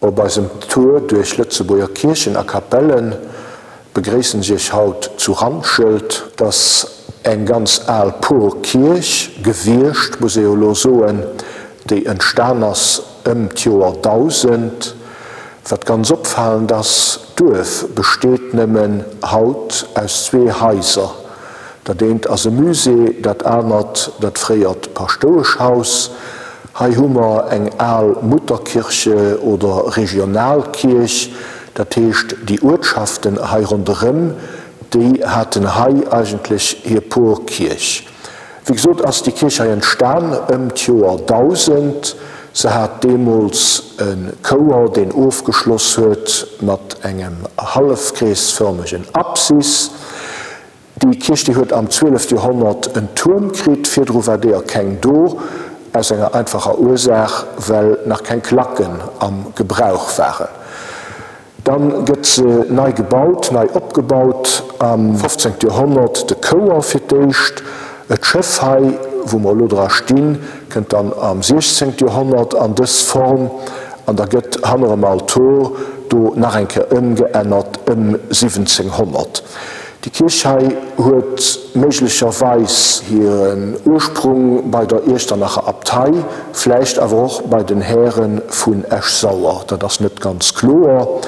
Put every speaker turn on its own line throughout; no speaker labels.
Op eisem Tour duerch Lëtzebuerger Kierchen a Kapellen begréissen ech Iech haut zu Randschelt. Et ass eng ganz al Porkierch gewiescht, muss ee jo elo soen, déi entstan ass ëm d'Joer 1000. Wat ganz opfalend ass, d'Duerf besteet nëmmen haut aus zwee Haiser. Dat eent ass e Musée, dat anert dat fréiert Paschtoueschhaus. Hei hu mer eng al Mutterkirche oder Regionalkierch, dat heescht déi Uertschaften hei ronderëm, déi haten hei eigentlech hir Porkierch. Wéi gesot ass déi Kierch hei entstan ëm d'Joer 1000. Se hat deemools e Chouer, deen ofgeschloss huet mat engem hallefkreesfërmegen Apsis. Déi Kierch déi huet am 12 Joerhonnert en Tuerm kritt, virdru war deeër keng do, aus enger einfacher Ursaach, well nach keng Klacken am Gebrauch waren. Dann gëtt se nei gebaut, nei opgebaut am 15 Joerhonnert, de Chouer fir d'éischt, et Schëff hei wou mer elo dra stinn, kënnt dann am 16 Joerhonnert an dës Form an da gëtt hannerem Altor do nach eng Kéier ëmgeännert ëm 1700. Déi Kierch hei huet méiglecherweis hiren Ursprung bei der Iechternacher Abtei, vläicht awer och bei den Häre vun Esch-Sauer, dat ass net ganz kloer.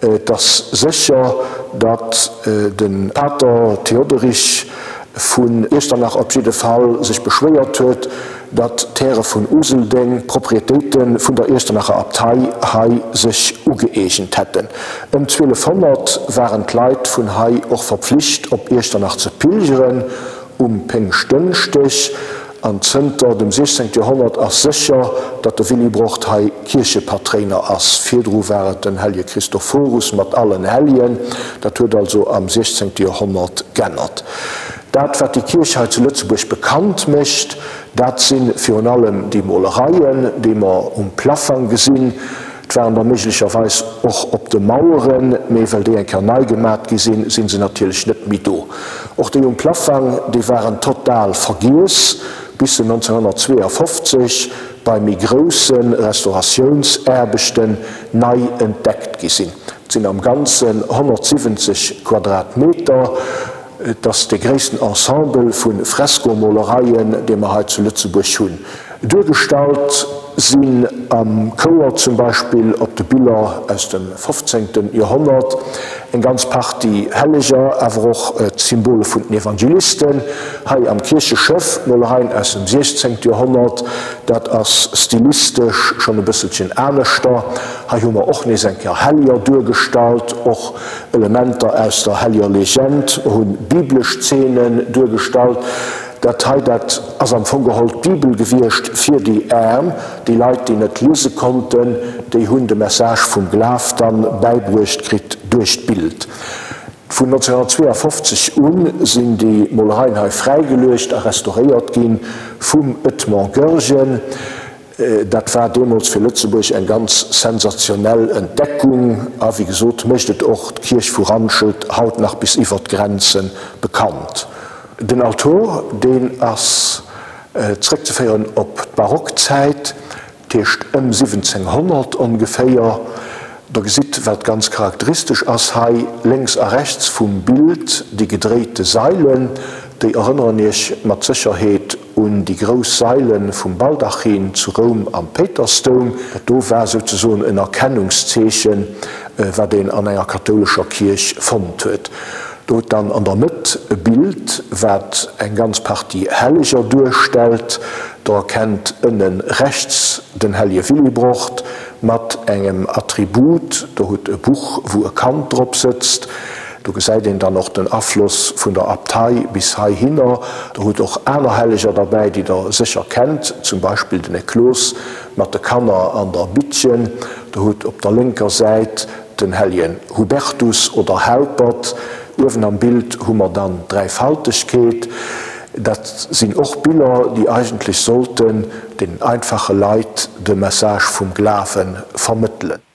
Et ass sécher, datt de Pater Theoderich vun Iechternach op jidde Fall sech beschwéiert huet, datt d'Häre vun Useldeng d'Proprietéite vun der Iechternacher Abtei hei sech ugëeegent hätten. Ëm 1200 waren d'Leit vun hei och verpflicht op Iechternach ze pilgeren um Péngschtdënschdeg, an zënter dem 16. Joerhonnert ass sécher, datt de Willibrord hei Kierchepatréiner ass. Virdru war et den Hellje Christophorus mat allen Helljen, dat huet also am 16. Joerhonnert g'ännert. Dat, wat déi Kierch hei zu Lëtzebuerg bekannt mécht, dat si virun allem déi Molereien, déi mer um Plaffang gesinn. Et waren der méiglecherweis och op de Maueren, mee well déi eng Kéier nei gemat gi sinn, si se natierlech net méi do. Och déi um Plaffang, déi waren total vergiess, bis se 1952 bei méi grousse Restauratiounsaarbechten nei entdeckt gi sinn. Et sinn am Ganzen 170 Quadratmeter. Et ass dee gréissten Ensemble vu Freskomolereien, dee mer hei zu Lëtzebuerg hunn. Duergestallt sinn am Chouer zum Beispill op de Biller aus dem 15. Joerhonnert eng ganz Partie Helleger, awer och d'Symbole vun den Evangelisten. Hei am Kiercheschëff Molereien aus dem 16. Joerhonnert, dat ass stilistesch schonn e bësselchen aneschter. Hei hu mer och nees eng Kéier Helleger duergestallt, och Elementer aus der Helliger Legend hunn biblesch Zeenen duergestallt. Dat hei, dat ass am Fong geholl d'Bibel gewiescht fir déi Aarm. Déi Leit, déi net liese konnten, déi hunn de Message vum Glaf dann bäibruecht kritt duerch d'Bild. Vun 1952 un sinn déi Molereien hei fräigeluecht a restauréiert ginn vum Edmond Goergen. Dat war deemools fir Lëtzebuerg eng ganz sensationell Entdeckung a wéi gesot mécht et och d'Kierch vu Randschelt haut nach bis iwwer d'Grenze bekannt. Den Altor, deen ass zréckzeféieren op d'Barockzäit, dat heescht ëm 1700 ongeféier. Der gesitt, wat ganz charakteristesch ass hei, lénks a rechts vum Bild déi gedréite Sailen, déi erënneren Iech mat Sécherheet un déi grouss Saile vum Baldachin zu Roum am Péitersdoum. Dat do war souzesoen en Erkennungszeechen, wat een an enger kathoulescher Kierch fonnt huet. Do huet dann an der Mëtt e Bild, wat eng ganz Partie Helleger duerstellt. Der erkennt ënne rechts den Hellje Willibrord mat engem Attribut. Do hutt e Buch, wou e Kand drop sëtzt. Do gesäit een dann och den Afloss vun der Abtei bis heihinner. Der hutt och aner Helleger derbäi, déi der sécher kennt, zum Beispill den Eklos mat de Kanner an der Bittchen. Der hutt op der lénker Säit den helljen Hubertus oder Haupert. Uewen am Bild hu mer dann d'Dräifaltegkeet. Dat sinn och Biller, déi eigentlech sollten den einfache Leit de Message vum Glawe vermëttelen.